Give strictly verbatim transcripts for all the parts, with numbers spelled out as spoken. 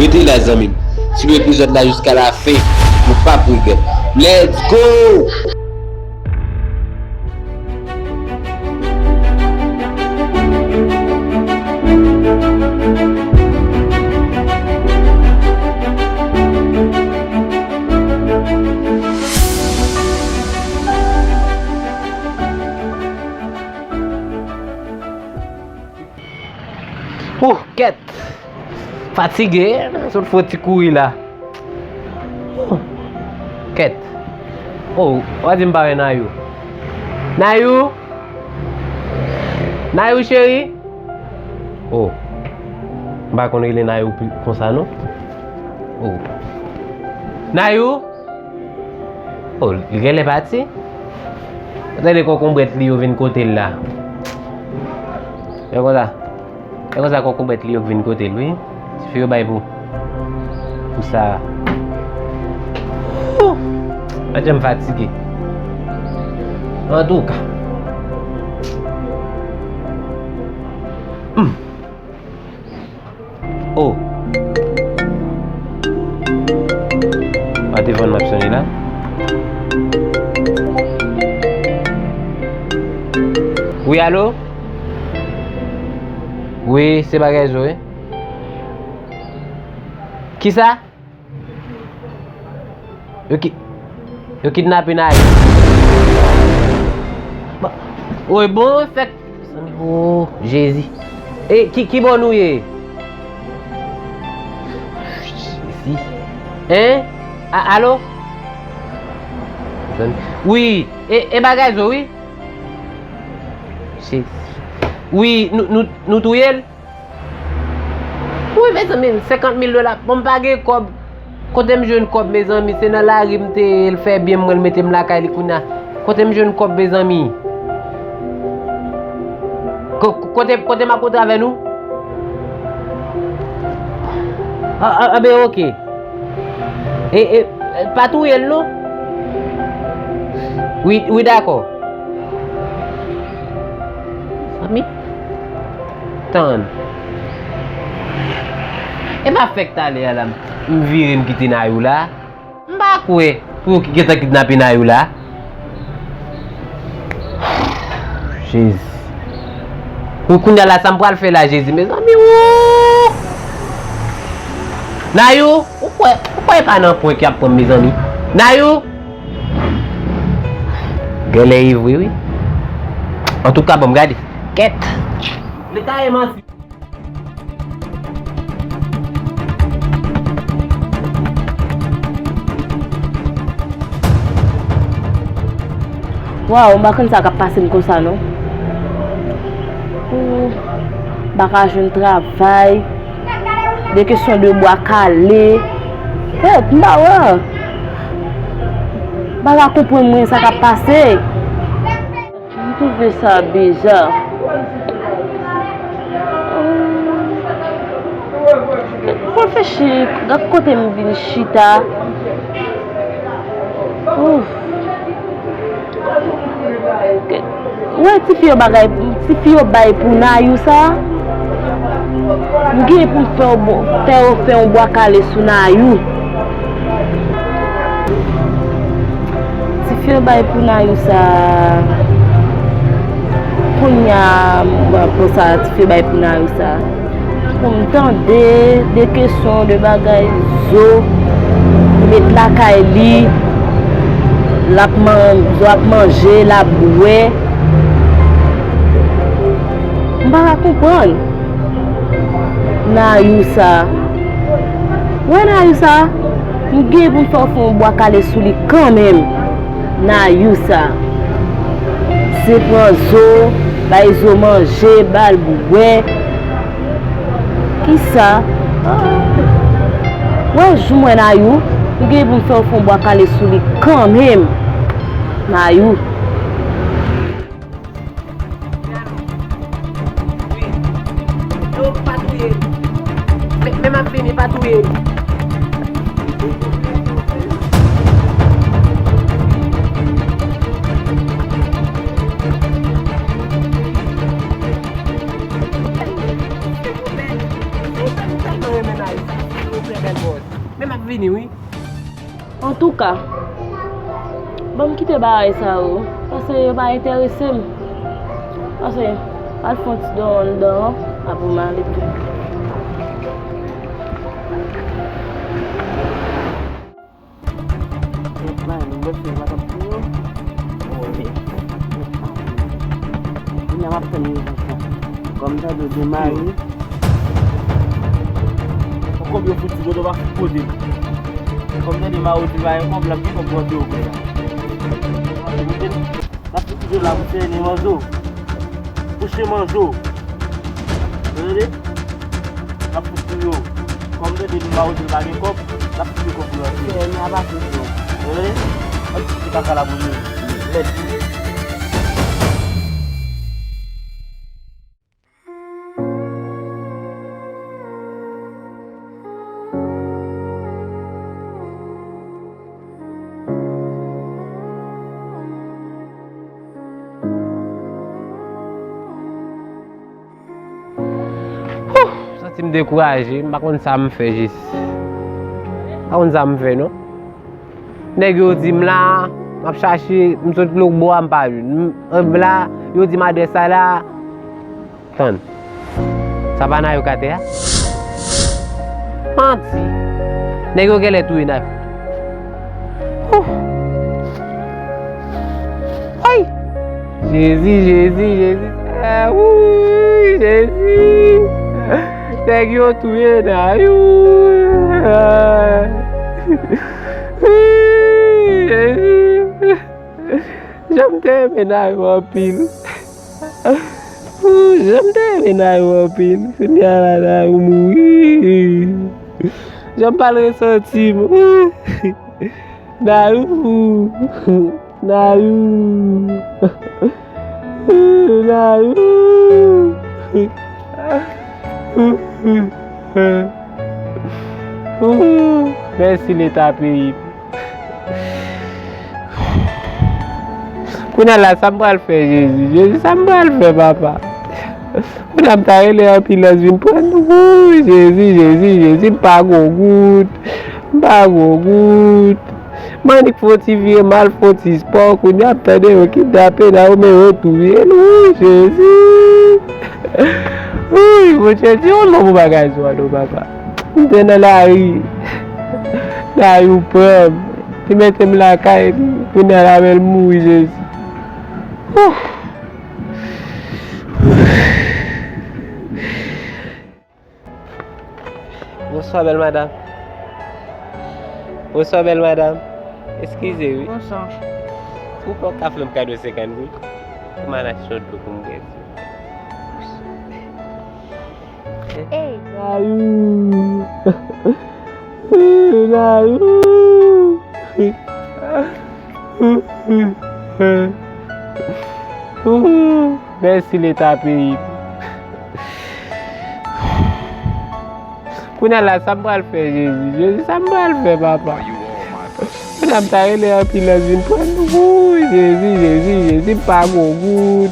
Rete la, zanmi m. Swiv epizòd la jiska lafen. Ou p ap regrèt. Let's go! Ouh, kèt! Fatige, sot fè ti kouri la. Kèt. Oh, w a di m pa wè Nayou. Nayou? Nayou cheri? Oh. M pa konn rele Nayou pli konsa non. Oh. Nayou? Oh, li genlè pati. Tande kòkonbwèt li yo vin kote l la. Yo konsa. E konsa kòkonbwèt li yo k vin kote l wi. Tifi yo bay pou, pou sa. Wouh! Mwen janm fatige. Antouka. Hmm. Oh. Pa te vann m ap sonnen la. Wi, alo? Wi, se bagay zo wi. Kisa? Yo ki, yo kidnape Nayou. Bon, woy, bon, fèk. Oh, Jezi. E, ki, ki bò nou ye? Jezi. Hein? A, alo? Wi, e, e bagay zo, wi. Jezi. Wi, nou, nou, nou touye l? Wi, mezanmi, senkant mil dola. Bon, m pa gen kòb. Kote m jwenn kòb, mezanmi? Se nan lari m te ye, l fè byen m, mwen, l mete m lakay li kounye a. Kote m jwenn kòb, mezanmi? Ko-, ko-, kote, kote m ap kontre avè nou? A, a, a, ben, oke. E, e, e, pa touye l, non? Wi, wi, dakò. Zanmi. Tann. E pa fèk talè a la, m vire m kite Nayou la. M pa kwè pou yo ki gentan kidnape Nayou la. Jezi. Wi, kounye a la, sa m pral fè la, Jezi, mezanmi, woo! Nayou, ou kwè, ou kwè e pa nan prank y ap pran m, mezanmi? Nayou! Genlè e vre, wi. Antouka, ban m gade. Kèt! Leta e manti. Waw, m pa konn sa k ap pase m konsa non. Ooh, m pa ka jwenn travay. De kesyon de bwa kale. Kèt, m pa wè. M pa ka konprann mwen sa k ap pase. M twouve sa biza. M reflechi, gad kote m vin chita. Ouf. Wè tifi yo bagay, tifi yo bay pou Nayou sa. M gen pou m fè w bo-, fè w fè yon bwa kale sou Nayou. Tifi yo bay pou Nayou sa. Kounye a, m pran sa tifi yo bay pou Nayou sa. Pou m tande de kesyon, de bagay, zo, li met lakay li, l ap man-, zo ap manje, l ap bwè. M pa ka konprann. Nayou sa. Wè Nayou sa, m gen pou m fè w fè yon bwa kale sou li kanmenm. Nayou sa. Se pran zo, bay zo manje, ba l bwè. Kisa? Ah. Wè jou mwen Nayou, m gen pou m fè w fè yon bwa kale sou li kanmenm. Nayou. Wi. Yo, pa touye m. Men, men m ap vini, pa touye m. Silvouplè. Silvouplè, m tèlman renmen Nayou sa. Silvouplè. Fini, wi. Antouka, ban m kite bagay sa yo, paske yo pa enterese m. Paske, al fè yon ti dòmi anndan an, apre m ale tou. Mwen se madanm pou yo. Kounye a m ap tann yo konsa. Kòm sa dwe demare. Kòb yo fouti, kote w pa fout pote. Kòm tande Mawo di pa gen kòb, l ap gen kòb pou antre yo kwè la. N ap fout yo la pou sène manzo. Kouche manzo. Tande? N ap fout pou yo. Kòm tande Mawo di pa gen kòb, n ap fout yo kòb pou yo antre. Sène a pa fout yo. Tande? N ap fout yo kaka la pou yo. Lèd. Wouh! M santi m dekouraje, m pa konn sa m fè jis. M pa konn sa m fè non. Nèg yo di m la, m ap chache, m sot lòtbò a, m pa jwenn. M, m la, yo di m adrès sa la. Tann. Sa pa Nayou k atè a? Manti. Nèg yo genlè touye Nayou. Wouh! Ay! Jezi, Jezi, Jezi. Ah, wouy, Jezi. Nèg yo touye Nayou. Ah. Wouy, Jezi. Jan m te renmen Nayou anpil. Ooh, jan m te renmen Nayou anpil. Kounye a la, Nayou mouri. Jan m pral resanti m. Ooh. Nayou. Nayou. Ooh, Nayou. Ooh, mèsi Leta peyi m. Kounye a la, sa m pral fè, Jezi? Jezi, sa m pral fè, papa? Kounye a m ta rele anbilans vin pran nou. Wouy, Jezi, Jezi, Jezi, m pa gon goud. M pa gon goud. M annik fè yon ti vire, m al fè yon ti spò. Kounye a m tande yo kidnape Nayou, men yo touye l. Wouy, Jezi. Wouy, Bondye, di yon mo pou bagay sa non, papa. M te nan lari. Nayou pran m. Li mete m lakay li. Kounye a la, men l mouri, Jezi. Ooh. Bonswa, bèl madanm. Bonswa, bèl madanm. Eskize, wi. Bonswa. Ou pa ka fè m kado senkant goud? Pou m al achte yon dlo pou m bwè, silvouplè. Ey! Nayou! Nayou! Mèsi Leta peyi m. Kounye a la, sa m pral fè, Jezi? Jezi, sa m pral fè, papa? Kounye a m ta rele anbilans vin pran nou. Wouy, Jezi, Jezi, Jezi, m pa gon goud.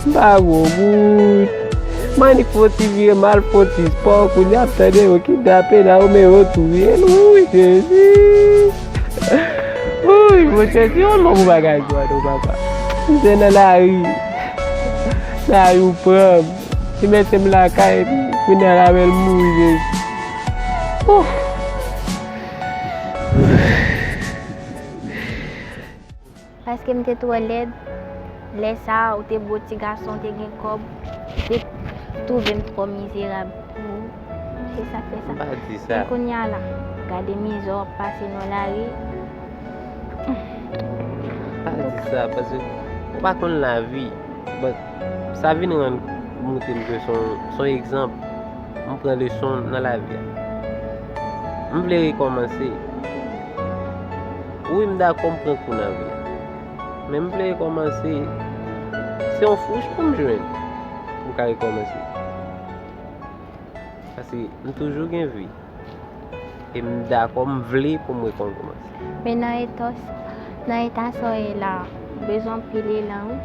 M pa gon goud. M annik fè yon ti vire, m al fè yon ti spò. Kounye a m tande yo kidnape Nayou, men yo touye l. Wouy, Jezi. Wouy, Bondye, di yon mo pou bagay sa non, papa. M te nan lari. Nayou pran m. Li mete m lakay li. Kounye a la, men l mouri, Jezi. Ooh. Paske m te twò lèd. Lè sa a, ou te bo ti gason, ou te gen kòb, ou te twouve m twò mizerab pou ou. Se sa k fè sa. M pa di sa. Men kounye a la, gade mizè w ap pase nan lari. M pa di sa, paske ou pa konn lavi. But, sa vin rann montre m ke se yon, se yon egzanp. M pran leson nan lavi a. M vle rekòmanse. Wi, m dakò m pran kou nan vi a. Men m vle rekòmanse. Se yon fouch pou m jwenn pou m ka rekòmanse. Paske m toujou gen vi. E m dakò, m vle pou m rekòmanse. Men nan eta, nan eta sa w ye la, ou bezwen anpil elan, wi.